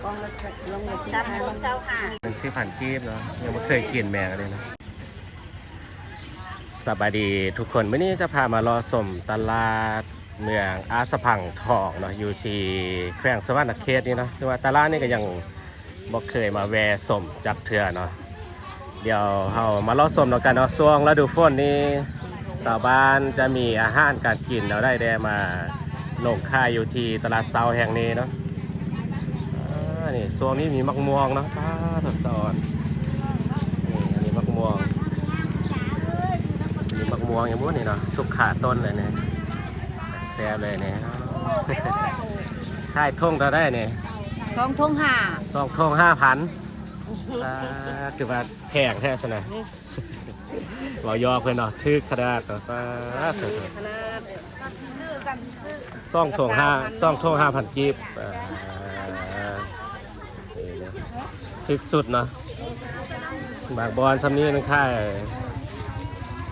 ສາມໂລຊາວຫ້າ ໜຶ່ງ ສີ່ພັນກີບເນາະ ຍັງບໍ່ເຄີຍກິນແມງອັນນີ້ນະ. ສະບາຍດີທຸກຄົນ ມື້ນີ້ຈະພາມາເລາະຊົມຕະຫຼາດເມືອງອາສະພັງທອງເນາະ ຢູ່ທີ່ແຂວງສະຫວັນນະເຂດນີ້ເນາະ. ຄືວ່າຕະຫຼາດນີ້ກໍຍັງບໍ່ເຄີຍມາແວ່ຊົມຈັກເທື່ອເນາະ. ດຽວເຮົາມາເລາະຊົມນຳກັນເນາະ. ຊ່ວງລະດູຝົນນີ້ ຊາວບ້ານຈະມີອາຫານການກິນແນວໃດແດ່ມາລົງຂາຍຢູ່ທີ່ຕະຫຼາດເຊົ້າແຫ່ງນີ້ເນາະ. ອາ ນີ້ ຊ່ວງນີ້ມີໝາກມ່ວງເນາະ. ປາດ ສະອອນ ນີ້ ອັນນີ້ໝາກມ່ວງ ມີໝາກມ່ວງຫຍັງບໍ່ນີ້ເນາະ ສຸກຄາຕົ້ນເລີຍນີ້ ແຊບເລີຍນີ້. ຂາຍຖົງເທົ່າໃດນີ້? ສອງຖົງຫ້າ ສອງຖົງຫ້າພັນ. ປາດ ຖືວ່າແພງແທ້ຊັ້ນນະ. ເວົ້າຢອກເພິ່ນເນາະ ຖືກຂະໜາດເນາະ. ປາດ ສອງຖົງຫ້າ ສອງຖົງຫ້າພັນກີບ. ອ່າ ນີ້ນະ ຖືກສຸດເນາະ. ບາງບ່ອນຊ່ຳນີ້ມັນຂາຍ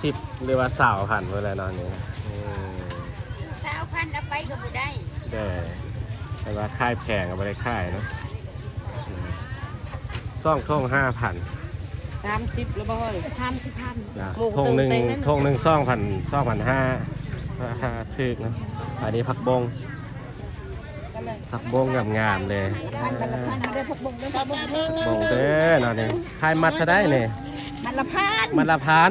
ສິບ ຫຼືວ່າຊາວພັນພຸ້ນແຫຼະເນາະນີ້. ອືມ ຊາວພັນເອົາໄປກໍບໍ່ໄດ້. ເດີ ແຕ່ວ່າຂາຍແພງກໍບໍ່ໄດ້ຂາຍເນາະ. ອືມ ສອງຖົງຫ້າພັນ ສາມສິບແລ້ວບໍ່ເຮີ້ຍ? ສາມສິບພັນ ນະ ຖົງໜຶ່ງ ຖົງໜຶ່ງສອງພັນ ສອງພັນຫ້າ ລາຄາຖືກນະ. ອັນນີ້ຜັກບົ້ງ ຜັກບົ້ງງາມໆເລີຍ. ບົ້ງເດີເນາະນີ້. ຂາຍມັດເທົ່າໃດນີ້? ມັດລະພັນ ມັດລະພັນ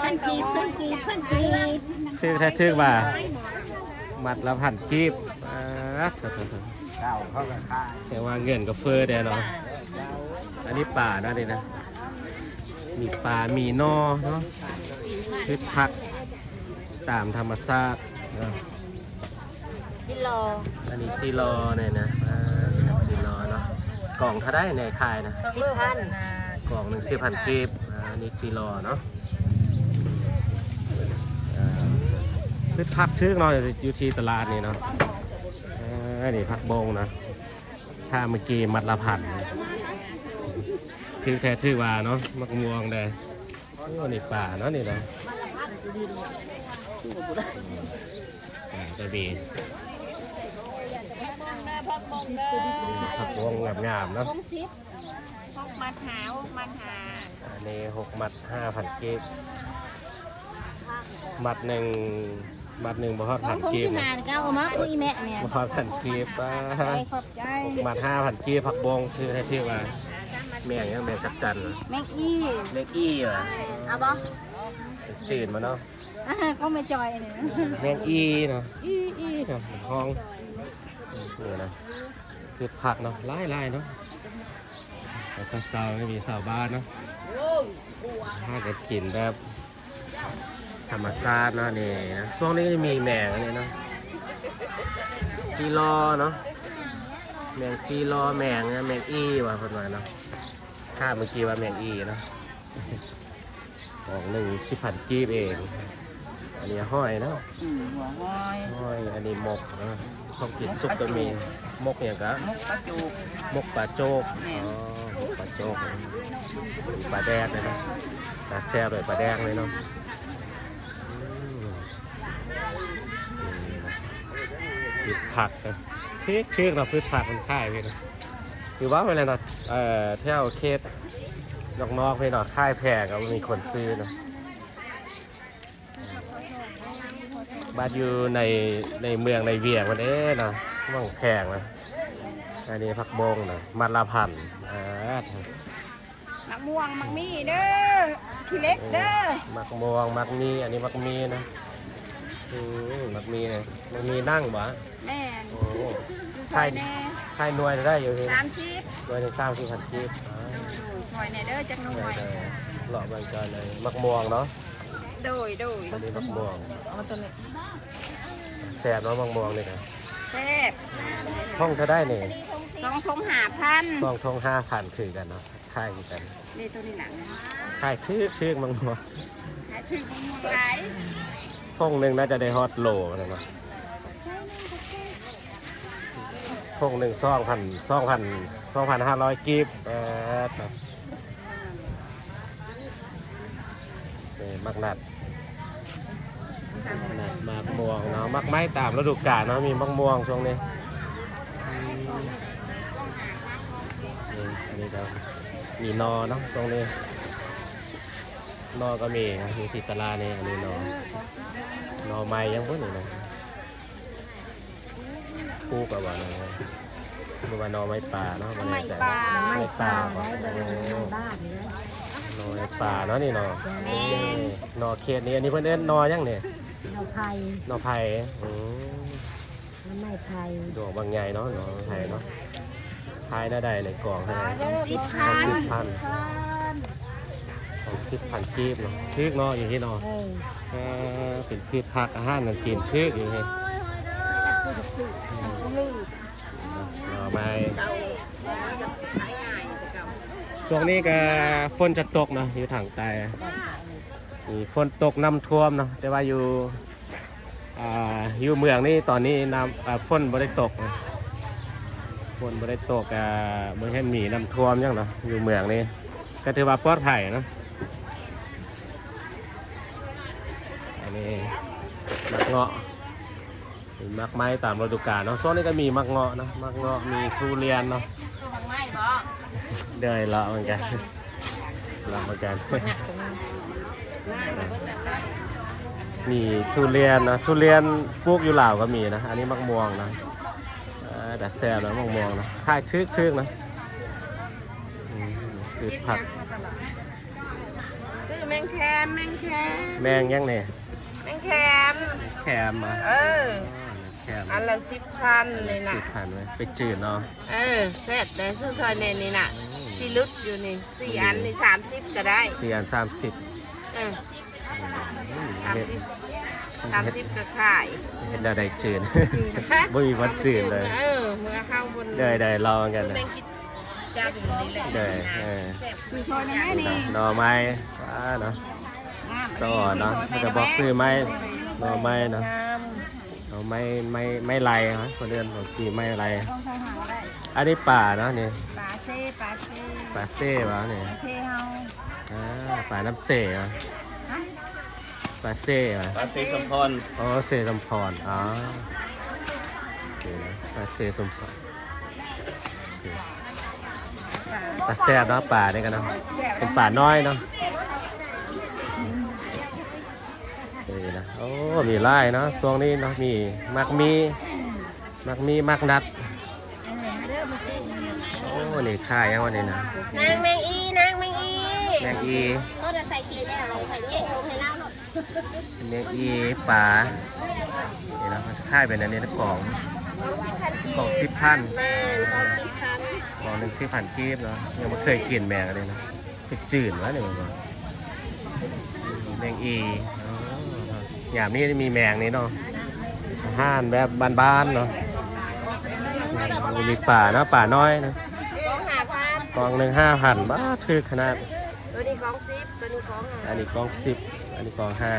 ພັນກີບ ພັນກີບ ພັນກີບ. ຖືກແທ້ຖືກວ່າ ມັດລະພັນກີບ. ປາດ ເຈົ້າ ເຂົາກໍຂາຍ ແຕ່ວ່າເງິນກໍເຟີ້ແດ່ເນາະ. ອັນນີ້ປານະນີ້ນະ ມີປາ ມີໜໍ່ເນາະ ພືດຜັກຕາມທຳມະຊາດເນາະ. ຈິລໍ ອັນນີ້ຈິລໍນີ້ນະ. ອ່າ ຈິລໍເນາະ. ກອງເທົ່າໃດແດ່ຂາຍນະ? ສິບພັນ ກອງໜຶ່ງສິບພັນກີບ. ອ່າ ອັນນີ້ຈິລໍເນາະ. ອ່າ ພືດຜັກຖືກເນາະ ຢູ່ທີ່ຕະຫຼາດນີ້ເນາະ. ເອີ ອັນນີ້ຜັກບົ້ງນະ ຖ້າເມື່ອກີ້ມັດລະພັນ ຖືກແທ້ຖືກວ່າເນາະ. ໝາກມ່ວງເດ້. ໂອ້ ນີ້ປາເນາະນີ້ນະ. ປາກໍມີ ຜັກບົ້ງງາມໆເນາະ. ຫົກສິບ ຫົກມັດຫ້າ ຫົກມັດຫ້າ. ອັນນີ້ຫົກມັດຫ້າພັນກີບ. ມັດໜຶ່ງ ມັດໜຶ່ງບໍ່ຮອດພັນກີບນະ. ເອົາມາຄຸຍແມ່ແມ່ ບໍ່ຮອດພັນກີບ. ປາດ ຂອບໃຈ ຫົກມັດຫ້າພັນກີບ. ຜັກບົ້ງ ຖືກແທ້ຖືກວ່າ ແມງຫຍັງ? ແມງຈັກຈັ່ນ ແມງອີ່ ແມງອີ່ຫວາ? ເອົາບໍ່? ຈືນມາເນາະ. ອ່າ ຂອງແມ່ຈ່ອຍນີ້ ແມງອີ່ເນາະ. ອີ່ ອີ່ເນາະ ຫ້ອງນີ້ນະ. ພືດຜັກເນາະ ຫຼາຍໆເນາະ. ແລ້ວກໍຊາວ ມີຊາວບ້ານເນາະ ຫາກໍກິນແບບທຳມະຊາດເນາະ. ນີ້ນະ ຊ່ວງນີ້ມີແມງອັນນີ້ເນາະ ຈີລໍເນາະ. ແມງຈີລໍ ແມງ ແມງອີ່ວ່າເພິ່ນວ່າເນາະ. ຖ້າເມື່ອກີ້ວ່າແມງອີ່ເນາະ. ກອງໜຶ່ງສິບພັນກີບເອງ. ອັນນີ້ຫອຍເນາະ. ອືມ ຫົວຫອຍ ຫອຍ. ອັນນີ້ໝົກເນາະ ຂອງກິນສຸກກໍມີ. ໝົກຫຍັງກະ? ໝົກປາໂຈກ ໝົກປາໂຈກ. ແມ່ນ ອໍ ໝົກປາໂຈກ ປາແດກເລີຍເນາະ. ຕາແຊບເລີຍ ປາແດກເລີຍເນາະ. ອືມ ພືດຜັກນະ ຖືກໆເນາະ ພືດຜັກມັນຂາຍເວີຍເນາະ. ຄືວ່າໄປແລ້ວເນາະ ເອີ ແຖວເຂດນອກໆເວີຍເນາະ ຂາຍແພງກໍບໍ່ມີຄົນຊື້ເນາະ. ບາດຢູ່ໃນ ໃນເມືອງໃນວຽງມັນເດ້ເນາະ ມັນແພງນະ. ອັນນີ້ຜັກບົ້ງນະ ມັດລະພັນ. ເອີ ໝາກມ່ວງ ໝາກມີ້ເດີ ຂີ້ເຫຼັກເດີ. ເອີ ໝາກມ່ວງ ໝາກມີ້ ອັນນີ້ໝາກມີ້ນະ. ອືມ ໝາກມີ້ນະ ໝາກມີ້ນັ່ງບໍ່? ແມ່ນ. ໂອ້ ຂາຍແດ່ ຂາຍໜ່ວຍເທົ່າໃດຢູ່ນີ້? ສາມສິບ ໜ່ວຍໜຶ່ງສາມສິບພັນກີບ. ອໍ ໂດຍໆ ຊ່ອຍແດ່ເດີຈັກໜ່ວຍ. ເອີ ເລາະເບິ່ງກ່ອນເລີຍ ໝາກມ່ວງເນາະ. ໂດຍໆ ອັນນີ້ໝາກມ່ວງ ເອົາຕົວນີ້ ແຊບເນາະ ໝາກມ່ວງນີ້ນະ. ແຊບ. ຖົງເທົ່າໃດນີ້? ສອງຖົງຫ້າພັນ ສອງຖົງຫ້າພັນ ຄືກັນເນາະ ຂາຍຄືກັນ. ນີ້ຕົວນີ້ນະ ຂາຍຖືກໆ ໝາກມ່ວງ ຂາຍຖືກ ໝາກມ່ວງຫຼາຍ. ຖົງໜຶ່ງໜ້າຈະໄດ້ຮອດໂລແລ້ວເນາະ. ຖົງໜຶ່ງສອງພັນ ສອງພັນ ສອງພັນຫ້າຮ້ອຍກີບ. ເອີ ນີ້ໝາກນັດ ໝາກນັດ ໝາກມ່ວງເນາະ ໝາກໄມ້ຕາມລະດູການເນາະ. ມີໝາກມ່ວງຊ່ວງນີ້. ອືມ ນີ້ ອັນນີ້ກໍມີໜໍ່ເນາະ ຕອງນີ້ ໜໍ່ກໍມີຢູ່ທີ່ຕະຫຼາດນີ້. ອັນນີ້ໜໍ່ ໜໍ່ໄມ້ຫຍັງບໍ່ນີ້ນະ? ປູກເອົາບໍ່ນະ ຫຼືວ່າໜໍ່ໄມ້ປ່າເນາະ? ບໍ່ແນ່ໃຈ. ໜໍ່ໄມ້ປ່າ ໜໍ່ໄມ້ປ່າບໍ່? ໂອ້ ໜໍ່ໄມ້ປ່າເນາະນີ້ເນາະ. ແມ່ນ ໜໍ່ເຂດນີ້. ອັນນີ້ເພິ່ນເອີ້ນໜໍ່ຫຍັງນີ້? ໜໍ່ໄຜ່ ໜໍ່ໄຜ່. ອືມ ໜໍ່ໄມ້ໄຜ່ ດອກບັກໃຫຍ່ເນາະ ໜໍ່ໄຜ່ເນາະ. ຂາຍແນວໃດນີ້? ກອງເທົ່າໃດ? ສິບພັນ ສິບພັນ ສອງສິບພັນກີບເນາະ. ຖືກເນາະ ຢູ່ທີ່ເນາະ. ເອີ ເອີ ເປັນພືດຜັກອາຫານການກິນຖືກຢູ່ເດ. ໜໍ່ໄມ້ ຊ່ວງນີ້ກໍຝົນຈະຕົກເນາະ ຢູ່ທາງໃຕ້. ມີຝົນຕົກ ນ້ຳຖ້ວມເນາະ ແຕ່ວ່າຢູ່ ອ່າ ຢູ່ເມືອງນີ້ຕອນນີ້ນ້ຳ ອ່າ ຝົນບໍ່ໄດ້ຕົກ ຝົນບໍ່ໄດ້ຕົກ ອ່າ ບໍ່ເຫັນມີນ້ຳຖ້ວມຫຍັງເນາະ. ຢູ່ເມືອງນີ້ກໍຖືວ່າປອດໄພເນາະ. ອັນນີ້ໝາກເງາະ ມີໝາກໄມ້ຕາມລະດູການເນາະ. ຊ່ວງນີ້ກໍມີໝາກເງາະເນາະ ໝາກເງາະ ມີທຸລຽນເນາະ. ໂດຍ ເລາະເໝືອນກັນ ເລາະເໝືອນກັນ. ມີທຸລຽນເນາະ ທຸລຽນປູກຢູ່ລາວກໍມີນະ. ອັນນີ້ໝາກມ່ວງນະ ເອີ ແຕ່ແຊບນະ ໝາກມ່ວງນະ ຂາຍຖືກໆນະ. ອືມ ຄືຜັກ ຊື້ແມງແຄມ ແມງແຄມ. ແມງຫຍັງນີ້? ແມງແຄມ ແຄມ. ເອີ ແຄມ ອັນລະສິບພັນ ອັນລະສິບພັນເລີຍ. ໄປຈືນເນາະ. ເອີ ແຊບແຕ່ຊື້ຊ່ອຍແດ່ນີ້ນະ. ອືມ ຊິຫຼຸດຢູ່ນີ້ ສີ່ອັນນີ້ສາມສິບກໍໄດ້ ສີ່ອັນສາມສິບ. ເອີ ອືມ ສາມສິບ ສາມສິບກໍຂາຍ. ເຮັດແນວໃດຈືນ ບໍ່ມີວັນຈືນເລີຍ. ເອີ ເມື່ອເຮົາບໍ່ ໄດ້ ໄດ້ລອງກັນນະ. ໄດ້ ເອີ ໜໍ່ໄມ້ ວ້າເນາະ ສະອອນເນາະ. ເພິ່ນຈະບອກຊື່ໄມ້ ໜໍ່ໄມ້ເນາະ ໜໍ່ໄມ້ ໄມ້ ໄມ້ໄລ່ເນາະ ເພິ່ນເອີ້ນວ່າຊື່ໄມ້ໄລ່. ອັນນີ້ປາເນາະນີ້ ປາເຊ ປາເຊ ປາເຊຫວານີ້? ປາເຊເຮົາ ອ່າ ປານ້ຳເຊຫວາ? ຮະ? ປາເຊຫວາ? ປາເຊສົມພອນ. ອໍ ເຊສົມພອນ ອໍ ໂອເຄນະ ປາເຊສົມພອນ. ຕາແຊບເນາະ ປານີ້ກໍເນາະ ເປັນປານ້ອຍເນາະ. ນີ້ນະ ໂອ້ ມີຫຼາຍເນາະ ຊ່ວງນີ້ເນາະ ມີໝາກມີ້ ໝາກມີ້ ໝາກນັດ. ໂອ້ ນີ້ຂາຍຫຍັງວະນີ້ນະ? ນາງແມງອີ ນາງແມງອີ ແມງອີ ແມງອີ ປາ ນີ້ນະ ຂາຍເປັນອັນນີ້ນະ ກອງ ກອງສິບພັນ ແມ່ນ ກອງສິບພັນ ກອງໜຶ່ງສິບພັນກີບເນາະ. ຍັງບໍ່ເຄີຍກິນແມງອັນນີ້ນະ ຄືຈືນວະນີ້ ແມງອີ. ອໍ ຍາມນີ້ມີແມງນີ້ເນາະ ອາຫານແບບບ້ານໆເນາະ. ມີປາເນາະ ປານ້ອຍນະ ກອງຫ້າພັນ ກອງໜຶ່ງຫ້າພັນ. ບາດ ຖືກຂະໜາດ. ໂຕນີ້ກອງສິບ ໂຕນີ້ກອງຫ້າ ອັນນີ້ກອງສິບ ອັນນີ້ກອງຫ້າ.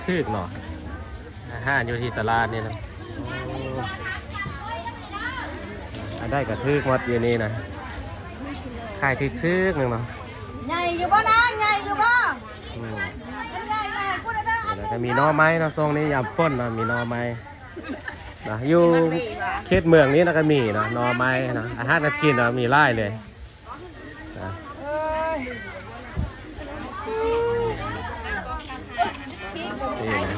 ຖືກເນາະ ອາຫານຢູ່ທີ່ຕະຫຼາດນີ້ນະ. ໂອ້ ອັນໃດກໍຖືກໝົດຢູ່ນີ້ນະ ຂາຍຖືກໆ ໜຶ່ງເນາະ. ໃຫຍ່ຢູ່ບໍ່ນາງ ໃຫຍ່ຢູ່ບໍ່? ອືມ ມັນໃຫຍ່ ໃຫຍ່ພຸ້ນເດີ. ແລ້ວກໍມີໜໍ່ໄມ້ເນາະ ຊ່ວງນີ້ຍາມຝົນເນາະ ມີໜໍ່ໄມ້ນະ. ຢູ່ເຂດເມືອງນີ້ນະກໍມີເນາະ ໜໍ່ໄມ້ເນາະ ອາຫານການກິນນະ ມີຫຼາຍເລີຍ. ນະ ນີ້ນະ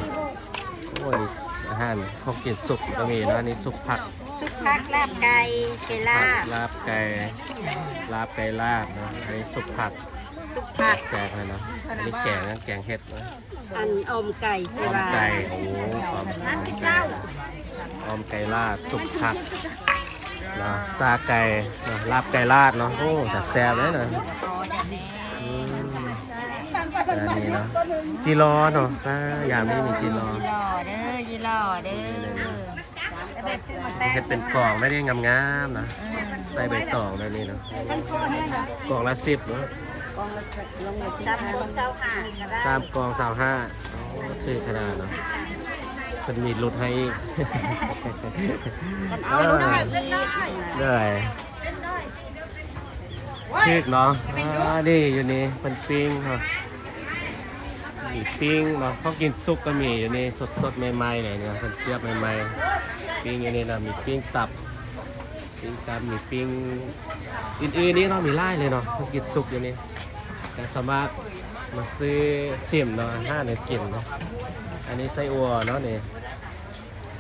ໂອ້ຍ ອາຫານຂອງກິນສຸກກໍມີນະ. ອັນນີ້ຊຸບຜັກ ຊຸບຜັກ ລາບໄກ່ ໄກ່ລາບ ລາບໄກ່ ລາບໄກ່ລາບເນາະ. ອັນນີ້ຊຸບຜັກ ຊຸບຜັກ ແຊບເລີຍເນາະ. ອັນນີ້ແກງນະ ແກງເຫັດເນາະ. ອັນອ່ອມໄກ່ຊິວ່າ ອ່ອມໄກ່ ໂອ້ ອ່ອມ ອ່ອມໄກ່ ອ່ອມໄກ່ລາດ ຊຸບຜັກເນາະ ຊາໄກ່ເນາະ ລາບໄກ່ລາດເນາະ. ໂອ້ ຕາແຊບເລີຍນະ. ອືມ ອັນນີ້ເນາະ ຈີລໍເນາະ. ອ່າ ຍາມນີ້ມີຈີລໍ ຈີລໍເດີ ຈີລໍເດີ. ເຮັດເປັນກອງໄດ້ເດ້ ງາມໆນະ ອືມ ໃສ່ໃບຕອງແບບນີ້ເນາະ. ກອງລະສິບເນາະ ສາມກອງຊາວຫ້າກໍໄດ້ ສາມກອງຊາວຫ້າ. ໂອ້ ຖືກຂະໜາດເນາະ ເພິ່ນມີຫຼຸດໃຫ້ອີກ. ເອີ ເອີ ເອີ ເອີ ຖືກເນາະ. ອ່າ ນີ້ຢູ່ນີ້ເພິ່ນປີ້ງເນາະ ມີປີ້ງເນາະ ຂອງກິນສຸກກໍມີຢູ່ນີ້ ສົດໆ ໃໝ່ໆ ເລີຍເນາະ ເພິ່ນສຽບໃໝ່ໆ ປີ້ງຢູ່ນີ້ນະ. ມີປີ້ງຕັບ ປີ້ງຕັບ ມີປີ້ງອື່ນໆນີ້ເນາະ ມີຫຼາຍເລີຍເນາະ ເພິ່ນກິນສຸກຢູ່ນີ້ ກໍສາມາດມາຊື້ຊິມເນາະ ອາຫານການກິນເນາະ. ອັນນີ້ໄສ້ອົ່ວເນາະ ນີ້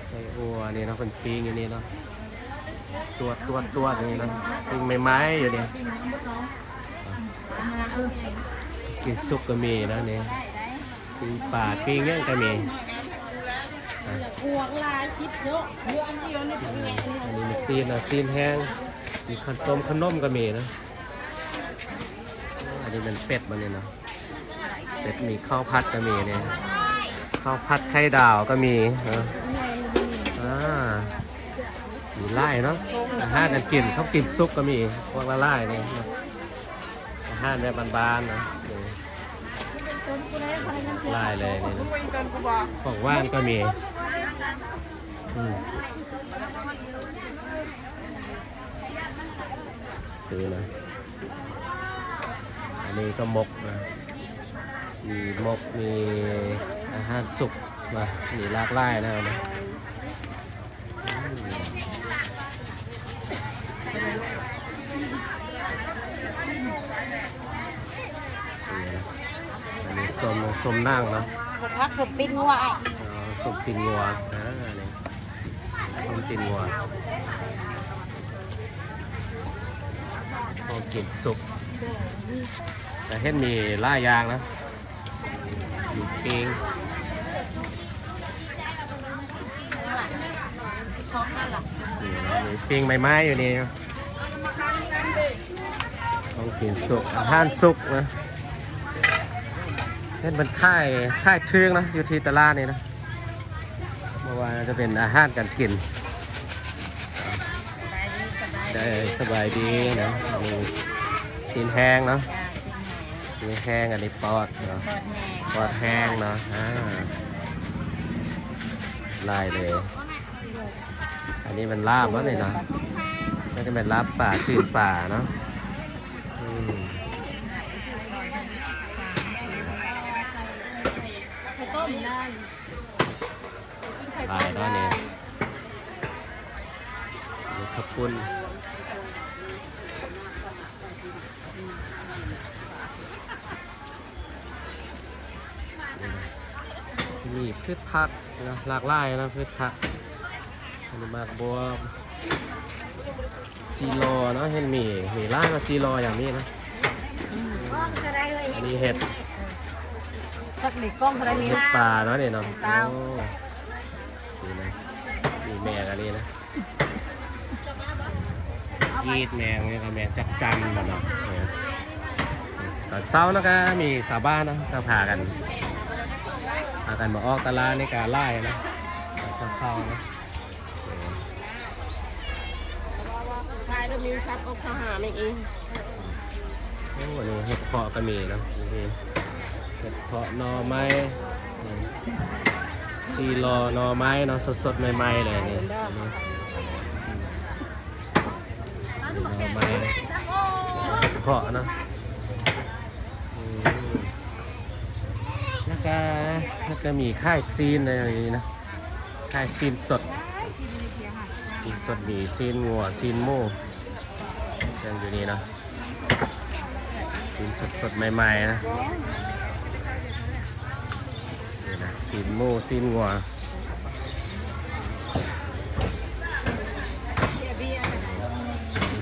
ໄສ້ອົ່ວນີ້ເນາະ ເພິ່ນປີ້ງຢູ່ນີ້ເນາະ ຕວດໆໆນີ້ເນາະ ປີ້ງໃໝ່ໆຢູ່ນີ້. ປີ້ງສຸກກໍມີນະນີ້ ປີ້ງປາ ປີ້ງຫຍັງກໍມີ. ອ່ະ ອັນນີ້ມັນຊີ້ນເນາະ ຊີ້ນແຫ້ງ ມີເຂົ້າຕົ້ມ ເຂົ້າໜົມກໍມີນະ. ອັນນີ້ແມ່ນເປັດບໍ່ນີ້ເນາະ ເປັດ ມີເຂົ້າຜັດກໍມີນີ້ ເຂົ້າຜັດໄຂ່ດາວກໍມີເນາະ. ອ່າ ມີຫຼາຍເນາະ ອາຫານການກິນ ເຂົ້າກິນສຸກກໍມີ ພວກລະຫຼາຍນີ້ເນາະ ອາຫານແບບບ້ານໆນະ ຫຼາຍເລີຍນີ້ນະ ຂອງຫວານກໍມີ. ອືມ ຄືນະ ອັນນີ້ກໍໝົກນະ ມີໝົກ ມີອາຫານສຸກນະ ມີຫຼາກຫຼາຍແນວນະ. ອືມ ອັນນີ້ສົ້ມ ສົ້ມໜັງເນາະ ສົ້ມຜັກ ສົ້ມຕີນງົວ ອ້າຍ ອໍ ສົ້ມຕີນງົວ ອ່າ ນີ້ ສົ້ມຕີນງົວ ຂອງກິນສຸກ ແຕ່ເຫັນມີຫຼາຍຢ່າງນະ ມີປີ້ງ ມີປີ້ງໃໝ່ໆຢູ່ນີ້ ຂອງກິນສຸກ ອາຫານສຸກນະ ເຫັນເພິ່ນຂາຍ ຂາຍຖືກນະ ຢູ່ທີ່ຕະຫຼາດນີ້ນະ. ບໍ່ວ່າຈະເປັນອາຫານການກິນ ໄດ້ ສະບາຍດີນະ ອັນນີ້ຊີ້ນແຫ້ງເນາະ ຊີ້ນແຫ້ງ ອັນນີ້ປອດເນາະ ປອດແຫ້ງເນາະ ອ່າ ຫຼາຍເລີຍ. ອັນນີ້ແມ່ນລາບເນາະນີ້ເນາະ ໜ້າຈະແມ່ນລາບປາ ຈືນປາເນາະ ອືມ ເຂົ້າຕົ້ມນະ ຫຼາຍເນາະນີ້ ມີເຂົ້າປຸ້ນ ມີພືດຜັກເນາະ ຫຼາກຫຼາຍເນາະ ພືດຜັກ ອັນນີ້ໝາກບວບ ຈີລໍເນາະ ເຫັນມີ ມີຫຼາຍເນາະ ຈີລໍຢ່າງນີ້ເນາະ ອັນນີ້ເຫັດ ຈັກນີ້ກ່ອງເທົ່າໃດ ມີ ເຫັດປາເນາະນີ້ເນາະ ໂອ້ ນີ້ນະ ມີແມງອັນນີ້ນະ ກີດແມງນີ້ກໍແມງຈັກຈັ່ນເນາະ ເອີ ຕອນເຊົ້ານະກໍມີຊາວບ້ານນະ ກໍພາກັນ ພາກັນມາອອກຕະຫຼາດນີ້ກໍຫຼາຍນະ ຕອນເຊົ້ານະ ເອີ ຂາຍກໍມີສັບອອກເຂົ້າຫາມອີກ. ໂອ້ ອັນນີ້ເຫັດເຜາະກໍມີເນາະ ນີ້ເຫັດເຜາະໜໍ່ໄມ້ ອືມ ຈີລໍໜໍ່ໄມ້ເນາະ ສົດໆໃໝ່ໆເລີຍນີ້ ໜໍ່ໄມ້ ເຫັດເຜາະເນາະ ອືມ ແລ້ວກໍ ແລ້ວກໍມີຂາຍຊີ້ນໃນນີ້ນະ ຂາຍຊີ້ນສົດ ຊີ້ນສົດ ມີຊີ້ນງົວ ຊີ້ນໝູ ເຄື່ອງຢູ່ນີ້ເນາະ ຊີ້ນສົດໆໃໝ່ໆນະ ນີ້ນະ ຊີ້ນໝູ ຊີ້ນງົວ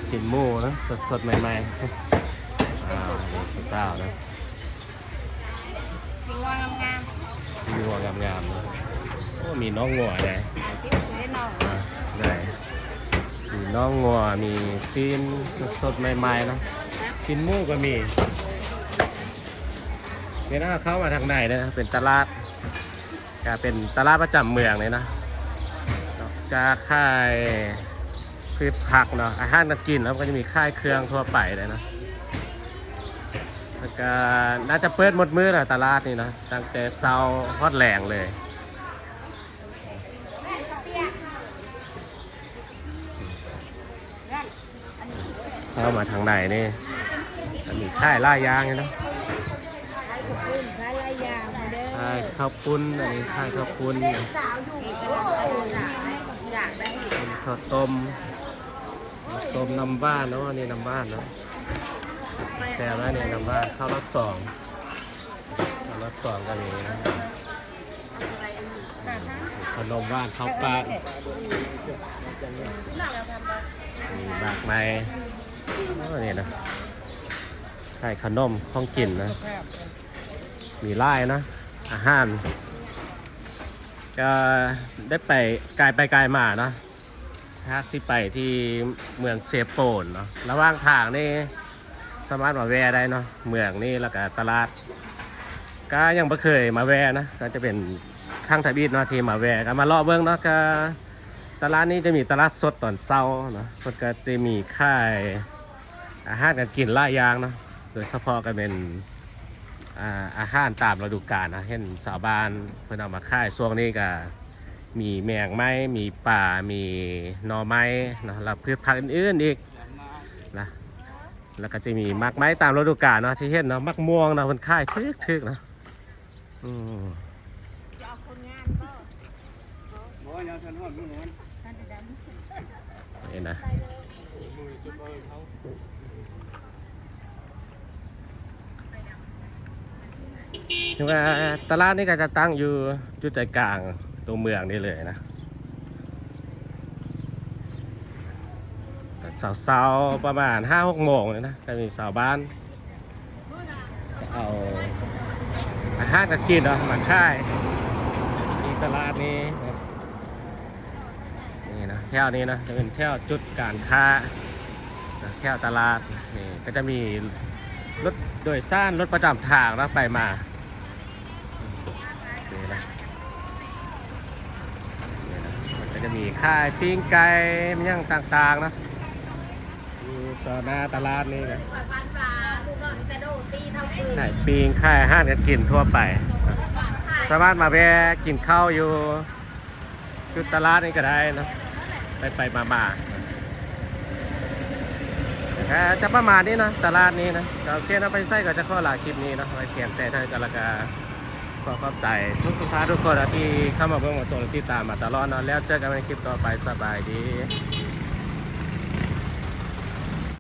ຊີ້ນໝູນະ ສົດໆໃໝ່ໆ ອ່າ ນີ້ຜູ້ສາວນະ ຊີ້ນງົວງາມໆ ຊີ້ນງົວງາມໆເນາະ ໂອ້ ມີໜອງງົວໄດ໋ ອ່າ ໄດ້ ມີໜອງງົວ ມີຊີ້ນສົດໆໃໝ່ໆເນາະ ຊີ້ນໝູກໍມີ ເວລາເຂົ້າມາທາງໃນເດີ ເປັນຕະຫຼາດ ກະເປັນຕະຫຼາດປະຈຳເມືອງເລີຍນະ ຈະຂາຍພືດຜັກເນາະ ອາຫານການກິນ ແລ້ວກໍຈະມີຂາຍເຄື່ອງທົ່ວໄປເລີຍນະ ແລ້ວກະໜ້າຈະເປີດໝົດມື້ລະ ຕະຫຼາດນີ້ນະ ຕັ້ງແຕ່ເຊົ້າຮອດແລງເລີຍ. ເຂົ້າມາທາງໃນນີ້ ມັນມີຂາຍຫຼາຍຢ່າງຢູ່ເນາະ ຂາຍເຂົ້າປຸ້ນ ອັນນີ້ຂາຍເຂົ້າປຸ້ນ ເປັນເຂົ້າຕົ້ມ ຕົ້ມນ້ຳຫວານເນາະ ນີ້ນ້ຳຫວານເນາະ ແຊວແລ້ວນີ້ນ້ຳຫວານ ເຂົ້າລອດສອງ ເຂົ້າລອດສອງກໍມີນະ ຂະໜົມຫວານເຂົ້າປາກ ມີໝາກໄມ້ ໂອ້ ນີ້ນະ ຂາຍຂະໜົມຂອງກິນນະ ມີຫຼາຍນະ ອາຫານ ກໍໄດ້ໄປ ກາຍໄປກາຍມາເນາະ ຫາກຊິໄປທີ່ເມືອງເຊໂປນເນາະ ລະຫວ່າງທາງນີ້ສາມາດມາແວ່ໄດ້ເນາະ ເມືອງນີ້ ແລ້ວກະຕະຫຼາດ ກະຍັງບໍ່ເຄີຍມາແວ່ນະ ກໍຈະເປັນຄັ້ງທຳອິດເນາະທີ່ມາແວ່ ກໍມາເລາະເບິ່ງເນາະ ກະຕະຫຼາດນີ້ຈະມີຕະຫຼາດສົດຕອນເຊົ້າເນາະ ເພິ່ນກໍຈະມີຂາຍ ອາຫານການກິນຫຼາຍຢ່າງເນາະ ໂດຍສະເພາະກໍແມ່ນ ອ່າ ອາຫານຕາມລະດູການນະ ເຫັນຊາວບ້ານເພິ່ນເອົາມາຂາຍ ຊ່ວງນີ້ກໍມີແມງໄມ້ ມີປາ ມີໜໍ່ໄມ້ເນາະ ແລ້ວພືດຜັກອື່ນໆອີກນະ ແລ້ວກໍຈະມີໝາກໄມ້ຕາມລະດູການເນາະ ທີ່ເຫັນເນາະ ໝາກມ່ວງເນາະ ເພິ່ນຂາຍຖືກໆເນາະ. ອືມ ຈະເອົາຄົນງານບໍ່? ບໍ່ ຍັງທັນຮອດມື້ມັນ ເຫັນນະ ຖືວ່າຕະຫຼາດນີ້ກໍຈະຕັ້ງຢູ່ຈຸດໃຈກາງຕົວເມືອງນີ້ເລີຍນະ. ເຊົ້າໆ ປະມານຫ້າຫົກໂມງນີ້ນະ ກໍມີຊາວບ້ານ ເອົາອາຫານການກິນເນາະ ມາຂາຍທີ່ຕະຫຼາດນີ້. ນີ້ນະ ແຖວນີ້ນະ ຈະເປັນແຖວຈຸດການຄ້ານະ ແຖວຕະຫຼາດນີ້ ກໍຈະມີລົດໂດຍສານ ລົດປະຈຳທາງເນາະ ໄປມາ. ນີ້ນະ ນີ້ນະ ມັນກໍຈະມີຂາຍປີ້ງໄກ່ ມີຫຍັງຕ່າງໆເນາະ ຢູ່ຕໍ່ໜ້າຕະຫຼາດນີ້ນະ ຂາຍປີ້ງ ຂາຍອາຫານການກິນທົ່ວໄປ ສາມາດມາແວ່ກິນເຂົ້າຢູ່ຈຸດຕະຫຼາດນີ້ກໍໄດ້ເນາະ ໄປໆມາໆ ກໍຈະປະມານນີ້ເນາະ ຕະຫຼາດນີ້ນະ. ກໍໂອເຄເນາະ ໄປໃສກໍຈະຂໍລາຄລິບນີ້ເນາະ ໄວ້ພຽງແຕ່ເທົ່ານີ້ກໍແລ້ວ ກໍ ຂໍຂອບໃຈທຸກໆທ່ານທຸກຄົນທີ່ເຂົ້າມາເບິ່ງມາຊົມ ແລະ ຕິດຕາມມາຕະຫຼອດເນາະ. ແລ້ວເຈີກັນໃນຄລິບຕໍ່ໄປ. ສະບາຍດີ.